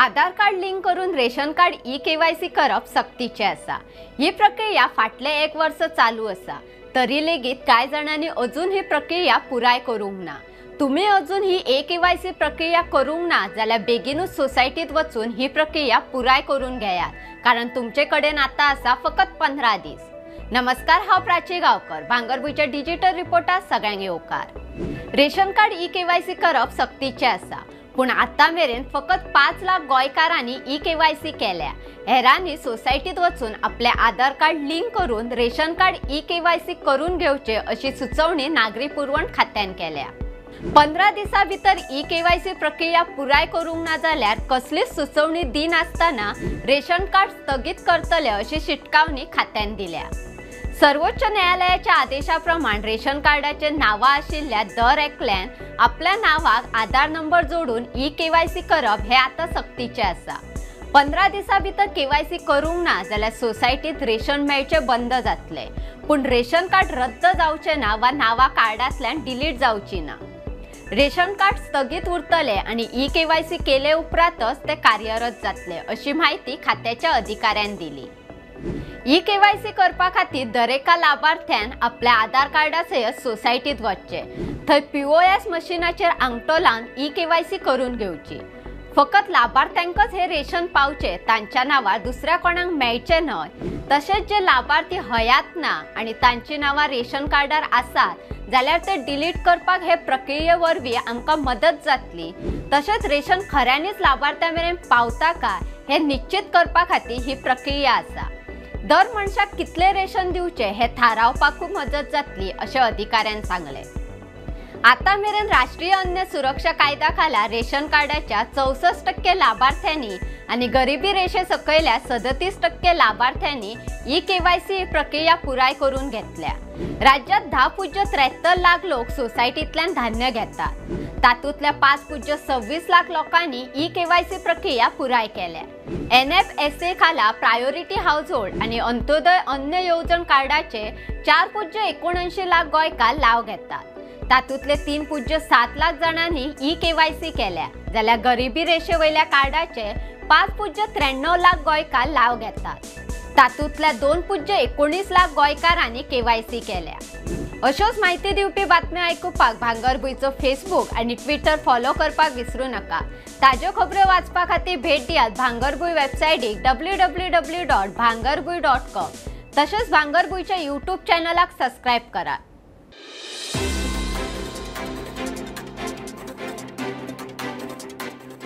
आधार card link करून ration card e-KYC करप सक्तीचें आसा। ही प्रक्रिया फाटलें एक वर्स चालू आसा, तरी लेगीत कांय जाणांनी अजून ही प्रक्रिया पुराय करूंक ना। तुमी अजून ही ई-केवायसी प्रक्रिया करूंक ना जाल्यार बेगीनूच सोसायटीत वचून ही प्रक्रिया पुराय करून घेयात, कारण तुमचे कडेन आतां आसा फकत 15 दीस। नमस्कार, हांव प्राची गांवकर, भांगरभूंयच्या डिजिटल रिपोर्टात सगळ्यांक येवकार। रेशन कार्ड ई-केवायसी करप सक्तीचें आसा, पूण आतां मेरेन फकत 5 लाख गोंयकारांनी ई-केवायसी केल्या। हेरांनी सोसायटीत वचून आपलें आधार कार्ड लिंक करून रेशन कार्ड ई-केवायसी करून घेवचें अशी सुचोवणी नागरी पुरवण खात्यान केल्या। 15 दिसां भितर ई-केवायसी प्रक्रिया पुराय करूंक ना जाल्यार कसलीच सुचोवणी दिनासतना रेशन कार्ड स्थगीत करतले अशी शिटकावणी खात्यान दिल्या। सर्वोच्च न्यायालयाच्या आदेशा प्रमाण रेशन कार्डाचे नांवा आशिल्ल्या दर एकल्यान आपल्या नांवाक आधार नंबर जोडून ई-केवायसी करप हे आतां सक्तीचें आसा। 15 दिसां भितर केवायसी करूंक ना जाल्यार सोसायटीत रेशन मेळचें बंद जातलें, पूण रेशन कार्ड रद्द जावचें ना वा नांवां कार्डांतल्यान डिलीट जावची ना। रेशन कार्ड स्थगीत उरतलें आनी ई-केवायसी केले उपरांतच ते कार्यरत जातले अशी म्हायती खात्याच्या अधिकाऱ्यान दिली। ई-केवायसी करपा खातीर दरेका लाभार्थ्यान आपल्या आधार कार्डा सयत सोसायटीत वचचें, थंय पीओएस मशिनाचेर आंगठो लावन ई-केवायसी करून घेवची। फकत लाभार्थ्यांकच हे रेशन पावचें, तांच्या नांवार दुसऱ्या कोणाक मेळचें न्हय। तशेंच जे लाभार्थी हयात ना आनी तांची नांवां रेशन कार्डार आसात जाल्यार ते डिलीट करपाक हे प्रक्रिये वरवीं आमकां मदत जातली। तशेंच रेशन खऱ्यांनीच लाभार्थ्यां मेरेन पावता काय हें निश्चित करपा खातीर ही प्रक्रिया आसा। दर मनशाक कितलें रेशन दिवचें हें थारावपाकूय मदत जातली अशें अधिकाऱ्यान सांगलें। आतां मेरेन राष्ट्रीय अन्न सुरक्षा कायद्या खाला रेशन कार्डाच्या 64% लाभार्थ्यांनी आनी गरिबी रेशे सकयल्या 37% लाभार्थ्यांनी ई-केवायसी प्रक्रिया पुराय करून घेतल्या। राज्यात 10.73 लाख लोक सोसायटींतल्यान धान्य घेतात, तातूंतल्या 5.26 लाख लोकांनी ई-केवायसी प्रक्रिया पुराय केल्या। एनएफएसए खाला प्रायोरिटी हाऊसहोल्ड आनी अंत्योदय अन्न येवजण कार्डाचे 4.79 लाख गोंयकार लाव घेतात, तातूंतले 3.7 लाख जाणांनी ई-केवायसी केल्या, जाल्यार गरिबी रेशे वयल्या कार्डाचे 5.93 लाख गोंयकार लाव घेतात, तातूंतल्या 2.19 लाख गोंयकारांनी केवायसी केल्या। अश्योच म्हायती दिवपी बातम्यो आयकुपाक भांगरभूंयचो फेसबूक आनी ट्विटर फॉलो करपाक विसरूं नाका। ताज्यो खबऱ्यो वाचपा खातीर भेट दियात भांगरभूंय वेबसायटीक www.bhangarbhuy.com, तशेंच भांगरभूंयच्या यूट्यूब चॅनलाक सबस्क्रायब करात।